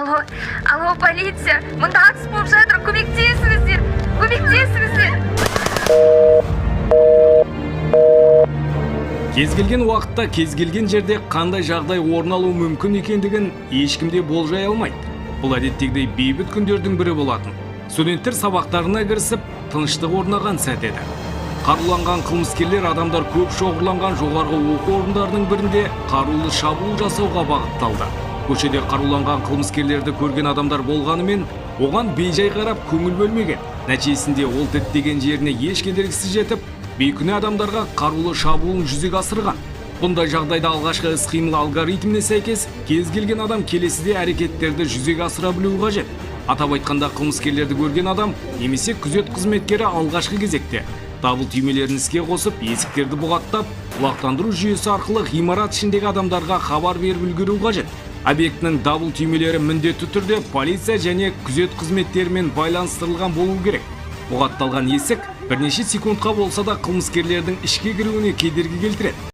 Алло, алло, полиция! Мында атыс болып жатыр, көмектесіңіздер, көмектесіңіздер! Кез келген уақытта, кез келген жерде қандай жағдай орын алуы мүмкін екендігін ешкім де болжай алмайды. Бұл әдеттегідей бейбіт күндердің бірі болатын. Студенттер сабақтарына кірісіп, тыныштық орнаған сәт еді. Қаруланған қылмыскерлер адамдар көп шоғырланған жоғарғы оқу орындарының бірінде қарулы шабуыл жасауға бағытталды. Көшеде қаруланған қылмыскерлерді көрген адамдар болғанымен, оған бейжай қарап, көңіл бөлмеген. Нәтижесінде ол діттеген жеріне еш кедергісіз жетіп, бейкүнә адамдарға қарулы шабуылын жүзеге асырған. Бұндай жағдайда алғашқы іс-қимыл алгоритміне сәйкес кез келген адам келесіде әрекеттерді жүзеге асыра білуі қажет. Атап айтқанда, қылмыскерлерді көрген адам немесе күзет қызметкері алғашқы кезекте дабыл түймелерін іске қосып, есіктерді бұғаттап, құлақтандыру жүйесі арқылы ғимарат ішіндегі адамдарға хабар беріп үлгеру қажет. Объектінің дабыл түймелері міндетті түрде полиция және күзет қызметтерімен байланыстырылған болуы керек. Бұғатталған есік бірнеше секундқа болса да қылмыскерлердің ішке кіруіне кедергі келтіреді.